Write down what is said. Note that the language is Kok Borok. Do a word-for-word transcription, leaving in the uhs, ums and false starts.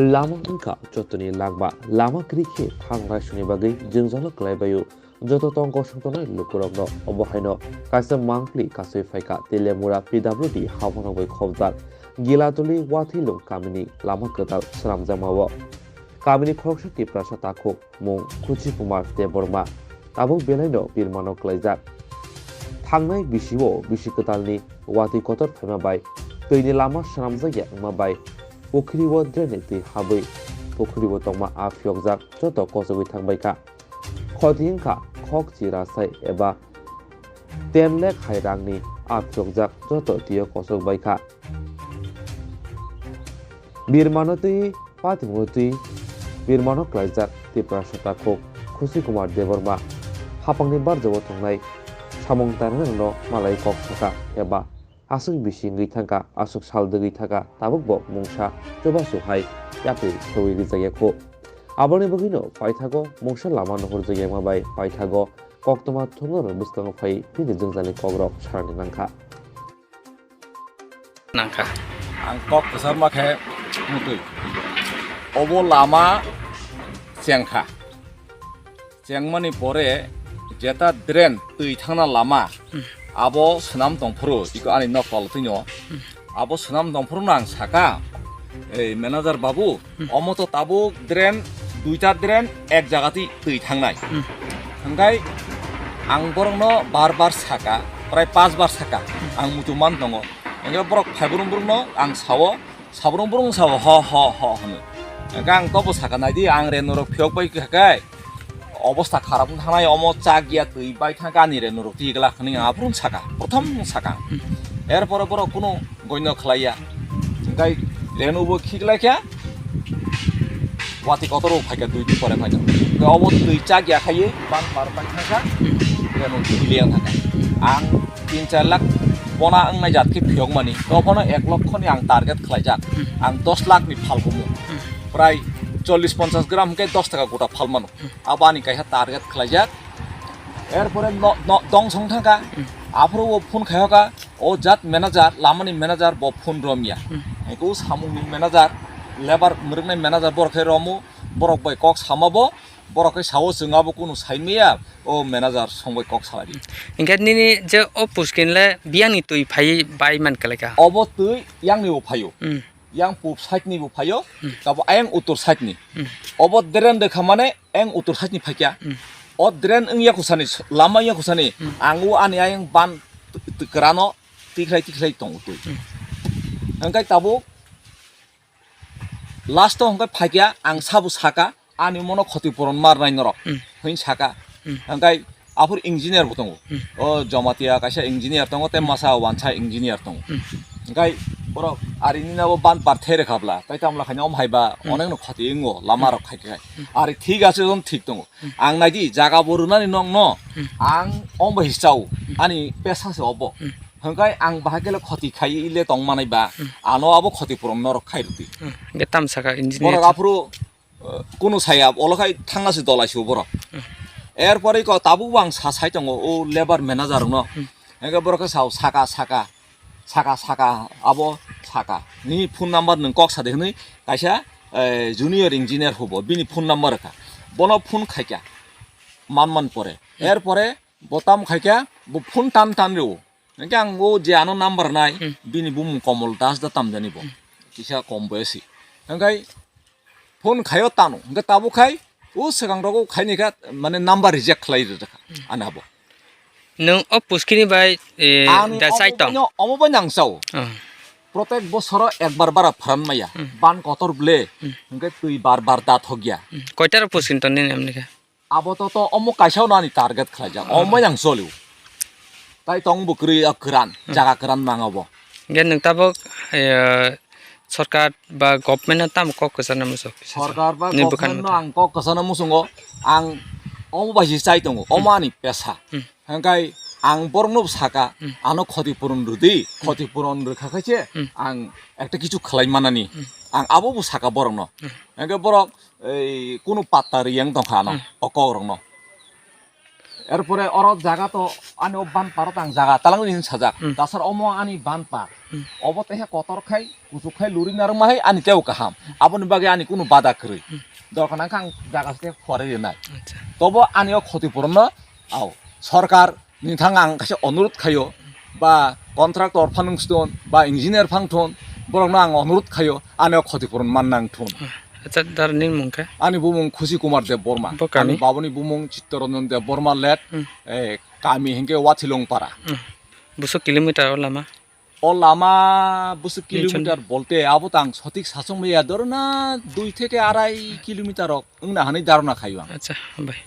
Lama wngkha jotoni langma, lama kwrwi khe thang raisoni bagwi jwngjalo kwlaibaio. Joto tong kosong tongnai lukurokno obo haino kaisa mangpli kasui phaikha Telemura P W D habano bai khobjak Gilatuli Wathilung kamini lama kwtal swnamjakmao. Kamini khoroksa Tiprasa takhuk mung Khushi Kumar Debbarma tabuk belaino birmano kwlaijak. Thangnai bisio bisi kwtalni watwi kotor phaima bai twini lama swnamjakya wngma bai pukhrio drainni twi habwi pukhrio tongma a phiyokjak joto kochogwi thangbaikha. Khoti wngkha khok chi rasai eba ten lakh hai rangni a phiyokjak joto twiyo kochokbaikha. Birmano twi patimungno twi birmano kwlaijak Tiprasa takhuk Khushi Kumar Debbarma hapangni barjao tongnai samung tangnai rokno malai kok sakha eba aswk bisi wngwi thangkha, aswk sal dwgwi thangkha, tabukbo mungsa chubachu hai yapri kheui rijak ya kho. Aboni bagwino paithago mungsa lama nuhurjak yama bai paithago koktwma thungrokni bwskango phai bini jwngjali kokrok sarani nangkha. Nangkha. Ang kok kwchar ma khe mutwi. Obo lama chengkha. Chengmani pore jeta drain twi thangna lama, hmm, abo swnam tongphuru, iko ani nok tolo twino. Hmm. Abo swnam tongphuru no ang saka, "Ei manager babu, hmm, omo to tabuk drain, duita drain ek jaga twi twi thangnai." Hmm. Hwnkhe ang borokno bar bar saka, prai pas bar saka, hmm, ang muchung man tongo. Hwnkhe borok phaibrung brungno ang sao, Sabrung brung sao, "Ho, ho, ho," hwnwi. Hwnkhe ang tobo saka, "Naidi, ang reno rok phiyok bai kha khe, obosta kharap wng thangnai, omo chak ya, twi bai thang khe ani reno rok twi glak," hwnwi ang aphuru saka, prothom saka. Erpore borok kunu goino khlai ya. Hwnkhe reno bo khiklai khe, watwi kotor bo phai kha, dui din pore phai kha. Hwnkhe obo twi chak ya khai, ban bar bai thang kha, reno twi le thang kha. Ang tin char lakh bona wngnai jat khe phiyokmani, tobono ek lokhoni ang target khlaijak. Hmm. Ang dos lakh ni phalkumu. Hmm. Prai chollish ponchash gram hwnkhe dos taka gota phalmano. Hmm. Abo ani kaisa target khlaijak. Erpore no, no, dong song thangkha. Hmm. Aphuru o phone khaihoka, o jat manager, lamani manager bo phone romya. Hmm. Eko samungni manager, lebar mwrwknai manager borok khe romu, borok bai kok sama bo, Borok khe sao, chwng abo kunu sai maya, o manager song bai kok salai di. Hinkhe nini je o puskin le biyangni twi phai bai man kalaikha. Obo twi yangni bo phaio. Hmm. Yang pub side ni bo phaio, hmm, tabo ayang uttor side ni. Hmm. Obo drain de kha mane ayang uttor side ni phaikya. Hmm. O drain wng yakusani, lama yakusani, hmm, ang o ani ayang ban t-, t-, kwrano tikhlai tikhlai tongo twi. Hmm. Hwnkhe tabuk last o hwnkhe phaikya ang sabo saka, ani mono khoti puron marnai norok, hmm, hwnwi saka. Hmm. Hwnkhe aphuru engineer bo tongo. Hmm. O Jamatia kaisa engineer tongo, tei, hmm, masa wansa engineer tongo. Hmm. Hwnkhe borok arini nabo ban par the rwkha bla, tei tamla khaina om hai ba, hmm, onekno khoti wngo, lama, hmm, rok khai khai. Hmm. Ari thik ache, jon thik tongo. Hmm. Ang naidi jaga bo rwnani nokno, hmm, ang om bai hisao, hmm, ani pesa se obo. Hmm. Hwnkhe ang bahai khe le khoti khai le tong manai ba, hmm, ano abo khoti puron norok khai rwdi. Hmm. Hwnkhe tam saka engineer. Borok aphuru, uh, kunu saya, olo khai thangna se dolai se borok. Hmm. Erpore ko tabuk bo ang sa sai tongo, o lebar manager rokno. Hmm. Hwnkhe borok khe sao, "Saka, saka, saka, saka, abo saka. Nini phone number nwng kok sa de," hwnwi kaisa, eh, junior engineer hubo, bini phone number rwkha. Bono phone khaikha, man man pore. Hmm. Erpore bo tamo khaikha, bo phone tan tan rwo. Hwnkhe ang o je ano number nai, hmm, bini bumung Komol Das da tamjani bo. Hmm. Kisa kom boyasi. Hwnkhe phone khaio tano. Hwnkhe tabuk khai, o swkang rogo khaini kha, mane number reject khlai rwkha, hmm, ani abo. Nwng o puskini bai, eh, ani da omo chai tong? Bai no, omo bai nang chao. Oh. Protek bosoro ekbar bara pharan maya. Hmm. Ban kotor ble. Hmm. Hwnkhe twi bar bar da thokya. Hmm. Koita rok puskin tong nini amni khe? Abo to, to omo kaisa no ani target khlaijak. Oh. Omo yang cholio. Tai tong bo kwrwi, ah, kwran, hmm, jaga kwran manga bo. Hwnkhe nwng tabuk, eh, sorkar ba government no tamo kok kwchana muchung? Sorkar ba, ni government bwkhani no ang kok kwchana muchungo, ang omo bai se chai tongo, omo, hmm, ani pesa. Hmm. Hwnkhe ang borokno saka, hmm, ano khoti puron rwdi, hmm, khoti puron rwkha khe se, hmm, ang ekta kichu khlai manani. Hmm. Ang abo bo saka borokno. Hmm. Hwnkhe borok ei kunu patta riyang tongkha ano, hmm, o kokrokno. Erpore oro jaga to ani o ban paro tang jaga talang ni sajak. Hmm. Tasar omo ani ban par. Hmm. Obo tehe kotor khai, kuchuk khai luri narwkma hai ani teo kaham. Aboni bagwi ani kunu bada kwrwi. Hmm. Dorkar nang kha ang jaga se khwari rinai. Acha. Tobo ani o khoti puron no, au, sorkar ni thang ang kaisa onurut khayo, ba contractor phanung ston, ba engineer phang thon, borok no ang onurut khayo, ani o khoti puron man nang thun. Acha, dar nin mung khe? Ani bumung Khushi Kumar Deb Borma. Bo kami? Ani babuni bumung Chittaranjan Deb Borma let, Hmm. eh, kami hingke Wathilong para. Hmm. Buso kilometer o lama? O lama buso Nichon. Kilometer bolte abo tang sotik sachong maya dorona dui theke arai kilometer rok wngna hanai darona khayo ang. Acha, bai.